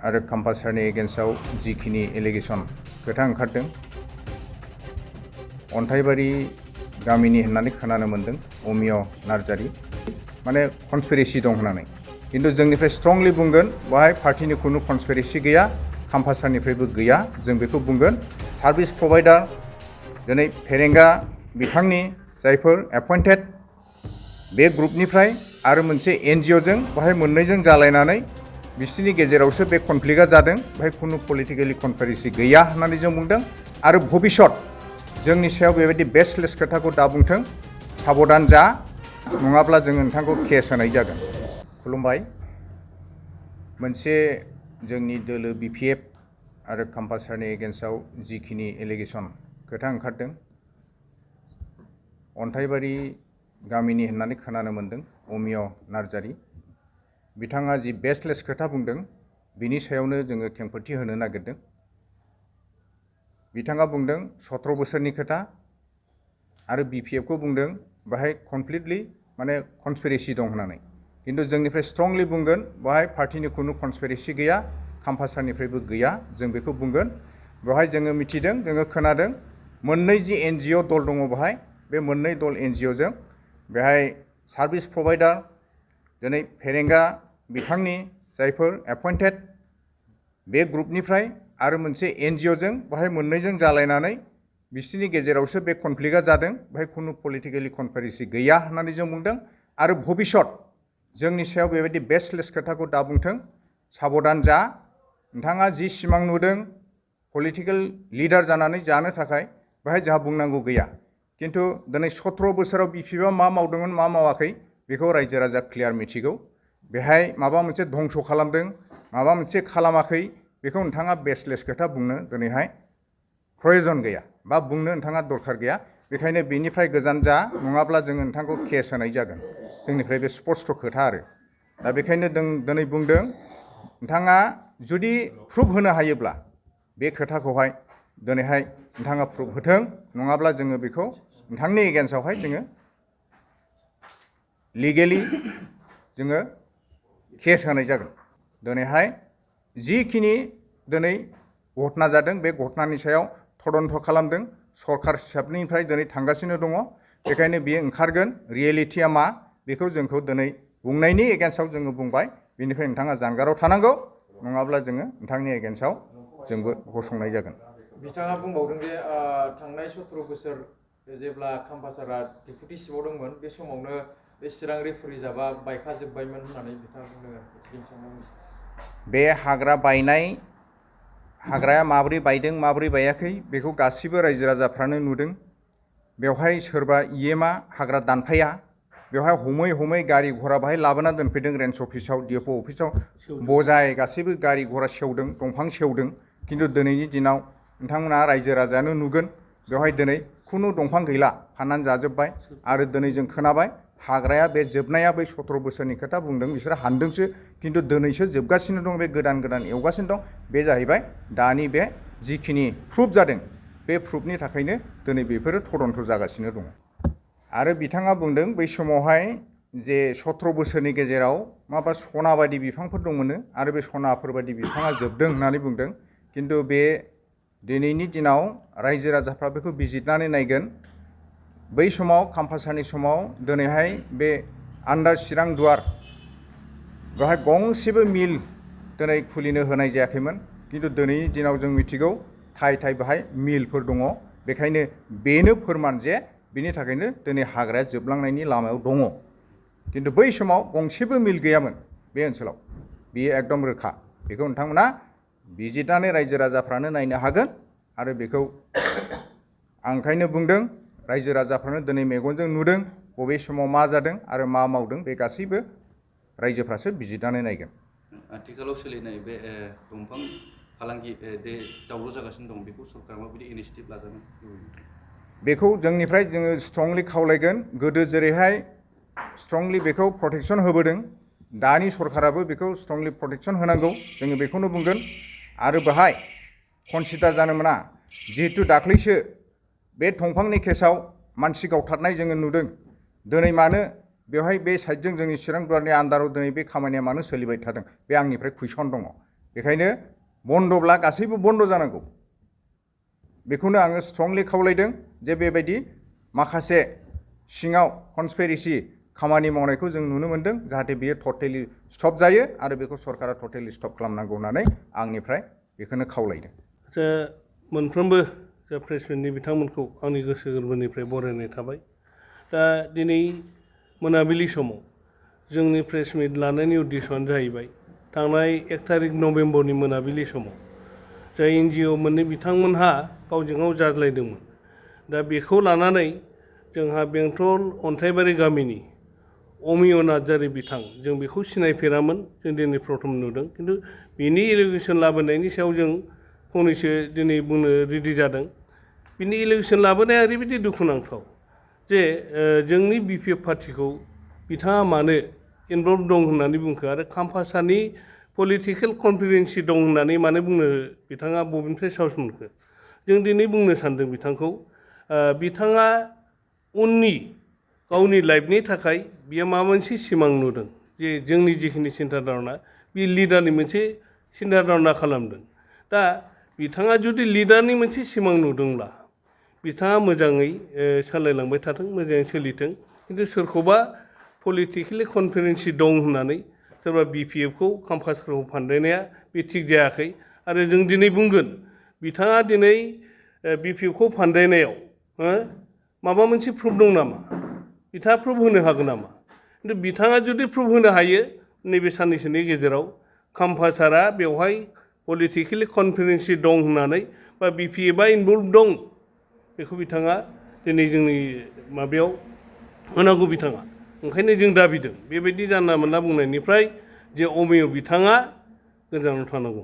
आरो कम्पासारनि एगेन्स्टआव जिखिनि एलिगेसन खोथा ओंखारदों अन्थाइबारि गामिनि होननानै खोनानो मोन्दों अमिय नार्जारी माने कनस्पिरेसि दं होननानै किन्तु जोंनिफ्राय स्ट्रंलि बुंगोन बेवहाय पार्टिनि खुनु कनस्पिरेसि गैया कम्पासारनिफ्रायबो गैया जों बेखौ बुंगोन सार्भिस प्रभाइडार दिनै फेरेंगा बिथांनि जायफोर एपइन्टेड बे ग्रुपनिफ्राय आरो मोनसे एनजिअजों बेवहाय मोननैजों जालायनानै बिसोरनि गेजेरावसो बे कनफ्लिक्टआ जादों बेवहाय खुनु पलिटिकेलि कनस्पिरेसि गैया होननानै जों बुंदों आरो भबिष्यत जोंनि सायाव बेबायदि बेसलेस खोथाखौ दा बुंथों साबधान जा नङाब्ला जों नोंथांखौ केस होनाय जागोन। खुलुमबाय। मोनसे जोंनि दोलो बिपिएफ आरो कम्पासारनि एगेन्स्टआव जिखिनि एलिगेसन खोथा ओंखारदों अन्थाइबारि गामिनि होननानै खोनानो मोन्दों अमिय नार्जारी बिथाङा जि बेसलेस खोथा बुंदों बिनि सायावनो जोङो खेंफोरथि होनो नागिरदों। बिथाङा बुंदों 17 बोसोरनि खोथा आरो बिपिएफखौ बुंदों बेहाय कमप्लिटलि माने कनस्पिरेसि दं होननानै किन्तु जोंनिफ्राय स्ट्रंलि बुंगोन बेहाय पार्टिनि खुनु कनस्पिरेसि गैया कम्पासारनिफ्रायबो गैया जों बेखौ बुंगोन। बेवहाय जोङो मिथिदों जोङो खोनादों मोननै जि एनजिअ दल दङ बेहाय बे मोननै दल एनजिअजों बेहाय सार्भिस प्रभाइडार दिनै फेरेंगा बिथांनि जायफोर एपइन्टेड बे ग्रुपनिफ्राय आरो मोनसे एनजिअजों बेहाय मोननैजों जालायनानै बिसोरनि गेजेरावसो बे कनफ्लिक्टआ जादों बेहाय खुनु पलिटिकेलि कनस्पिरेसि गैया होननानै जों बुंदों आरो भबिष्यत जोंनि सायाव बेबायदि बेसलेस खोथाखौ दा बुंथों साबधान जा नोंथाङा जि सिमां नुदों पलिटिकेल लिडार जानानै जानो थाखाय बेहाय जोंहा बुंनांगौ गैया किन्तु दिनै 17 बोसोराव बिपिएफआ मा मावदोंमोन मा मावाखै बेखौ रायजो राजा क्लियार मिथिगौ बेहाय माबा मोनसे धंस खालामदों माबा मोनसे खालामाखै बेखौ नोंथाङा बेसलेस खोथा बुंनो दिनैहाय प्रयजन गैया बा बुंनो नोंथाङा दरखार गैया बेखायनो बेनिफ्राय गोजान जा नङाब्ला जोङो नोंथांखौ केस होनाय जागोन जोंनिफ्राय बे स्पष्ट खोथा आरो दा बेखायनो जों दिनै बुंदों नोंथाङा जुदि प्रुफ होनो हायोब्ला बे खोथाखौहाय दिनैहाय नोंथाङा प्रुफ होथों नङाब्ला जोङो बेखौ नोंथांनि एगेन्स्टआवहाय जोङो लिगेलि जोङो केस होनाय जागोन। दिनैहाय जिखिनि दिनै घटना जादों बे घटनानि सायाव तदन्त खालामदों सरकार हिसाबनिफ्राय दिनै थांगासिनो दङ बेखायनो बियो ओंखारगोन रियेलिटिया मा बेखौ जोंखौ दिनै बुंनायनि एगेन्स्टआव जोङो बुंबाय बेनिफ्राय नोंथाङा जानगाराव थानांगौ नङाब्ला जोङो नोंथांनि एगेन्स्टआव जोंबो गसंनाय जागोन। बिथाङा बुंबावदों जे थांनाय 17 बोसोर जेब्ला कम्पासारआ डेपुटि चिफआव दंमोन बे समावनो बे चिरां रिजार्भआ बायखाजोब्बायमोन होननानै बिथाङा बुंदों। बे हाग्रा बायनाय हाग्राया माबोरै बायदों माबोरै बायाखै बेखौ गासिबो रायजो राजाफ्रानो नुदों। बेवहाय सोरबा इएमआ हाग्रा दानफाया बेवहाय हमै हमै गारि घरा बाहाय लाबोना दोनफैदों रेन्ज अफिसाव डिएफअ अफिसाव बजाय गासैबो गारि घरा सेवदों दंफां सेवदों किन्तु दिनैनि दिनाव नोंथांमोना रायजो राजायानो नुगोन बेवहाय दिनै खुनु दंफां गैला फाननानै जाजोब्बाय आरो दिनै जों खोनाबाय हाग्राया बे जोबनाया बै 17 बोसोरनि खोथा बुंदों बिसोरो हानदोंसो किन्तु दिनैसो जोबगासिनो दं बे गोदान गोदान एवगासिनो दं बे जाहैबाय दानि बे जिखिनि प्रुफ जादों बे प्रुफनि थाखायनो दिनै बेफोरो तदन्त जागासिनो दङ। आरो बिथाङा बुंदों बै समावहाय जे 17 बोसोरनि गेजेराव माबा सना बायदि बिफांफोर दंमोननो आरो बे सनाफोरबायदि बिफाङा जोबदों होननानै बुंदों किन्तु बे दिनैनि दिनाव रायजो राजाफ्रा बेखौ बिजिरनानै नायगोन बै समाव कम्पासारनि समाव दिनैहाय बे आन्डार चिरां दुवार बेवहाय गंसेबो मिल दिनै खुलिनो होनाय जायाखैमोन किन्तु दिनैनि दिनाव जों मिथिगौ थाय थाय बेहाय मिलफोर दङ बेखायनो बेनो फोरमान जे बिनि थाखायनो दिनै हाग्राया जोबलांनायनि लामायाव दङ किन्तु बै समाव गंसेबो मिल गैयामोन बे ओनसोलाव बेयो एकदम रोखा बेखौ नोंथांमोना बिजिरनानै रायजो राजाफ्रानो नायनो हागोन आरो बेखौ आं ओंखायनो बुंदों रायजो राजाफ्रानो दिनै मेगनजों नुदों बबे समाव मा जादों आरो मा मावदों बे गासैबो रायजोफ्रासो बिजिरनानै नायगोन। आथिखालाव सोलिनाय बे दंफां फालांगि जे दावराव जागासिनो दं बेखौ सरकारा माबायदि इनिशिएटिभ लाजागोन बेखौ जोंनिफ्राय जोङो स्ट्रंलि खावलायगोन गोदो जेरैहाय स्ट्रंलि बेखौ प्रटेक्सन होबोदों दानि सरकाराबो बेखौ स्ट्रंलि प्रटेक्सन होनांगौ जोङो बेखौनो बुंगोन आरो बेहाय कनसिडार जानो मोना जिहेतु दाख्लैसो बे दंफांनि केसाव मानसि गावथारनाय जोङो नुदों दिनै मानो बेवहाय बे साइडजों जोंनि चिरां दुवारनि आन्डाराव दिनै बे खामानिया मानो सोलिबाय थादों बे आंनिफ्राय कुइसन दङ बेखायनो बन्दब्ला गासैबो बन्द जानांगौ बेखौनो आङो स्ट्रंलि खावलायदों जे बेबायदि माखासे सिङाव कनस्पिरेसि खामानि मावनायखौ जों नुनो मोन्दों जाहाथे बेयो टटेलि स्टप जायो आरो बेखौ सरकारा टटेलि स्टप खालामनांगौ होननानै आंनिफ्राय बेखौनो खावलायदों। जा मोनफ्रोमबो जा प्रेसमेन्टनि बिथांमोनखौ आंनि गोसो गोरबोनिफ्राय बरायनाय थाबाय। दा दिनै मोनाबिलि समाव जोंनि प्रेसमिट लानायनि उद्देश्यआनो जाहैबाय थांनाय 1 तारिख नभेम्बरनि मोनाबिलि समाव जाय NGO मोननै बिथांमोनहा गावजों गाव जाज्लायदोंमोन। दा बेखौ लानानै जोंहा बेंटल अन्थाइबारि गामिनि अमिय नार्जारि बिथां जों बेखौ सिनायफेरामोन जों दिनै प्रथम नुदों खिन्थु बिनि एलिगेसन लाबोनायनि सायाव जों फंनैसो दिनै बुंनो रेडि जादों। बिनि एलिगेसन लाबोनाया ओरैबायदि दुखुनांथाव जे जोंनि BPF पार्टिखौ बिथाङा मानो इनभल्भ दं होननानै बुंखो आरो खाम्फासानि पलिटिकेल कनफिडेन्सि दं होननानै मानो बुंनो बिथाङा बबेनिफ्राय साहस मोनखो। जों दिनै बुंनो सानदों बिथांखौ बिथाङा उननि गावनि लाइफनि थाखाय बियो माबा मोनसे सिमां नुदों जे जोंनि जिखिनि सिन्था धारना बे लिडारनि मोनसे सिन्था धारना खालामदों। दा बिथाङा जुदि लिडारनि मोनसे सिमां नुदोंब्ला बिथाङा मोजाङै सालायलांबाय थाथों मोजाङै सोलिथों खिन्थु सोरखौबा पलिटिकेलि कनफिडेन्सि दं होननानै सोरबा BPFखौ खाम्फासखौ फानदायनाया बे थिग जायाखै आरो जों दिनै बुंगोन बिथाङा दिनै BPFखौ फानदायनायाव माबा मोनसे प्रुफ दं नामा बिथाङा प्रुफ होनो हागोन नामा। खिन्थु बिथाङा जुदि प्रुफ होनो हायो नैबे साननैसोनि गेजेराव खाम्फासारा बेवहाय पलिटिकेलि कनफिडेन्सि दं होननानै बा BPFआ इनभल्भ दं बेखौ बिथाङा दिनै जोंनि माबायाव होनांगौ बिथाङा। ओंखायनो जों दाबिदों बेबायदि जानला मोनला बुंनायनिफ्राय जे अमिय बिथाङा गोजानाव थानांगौ।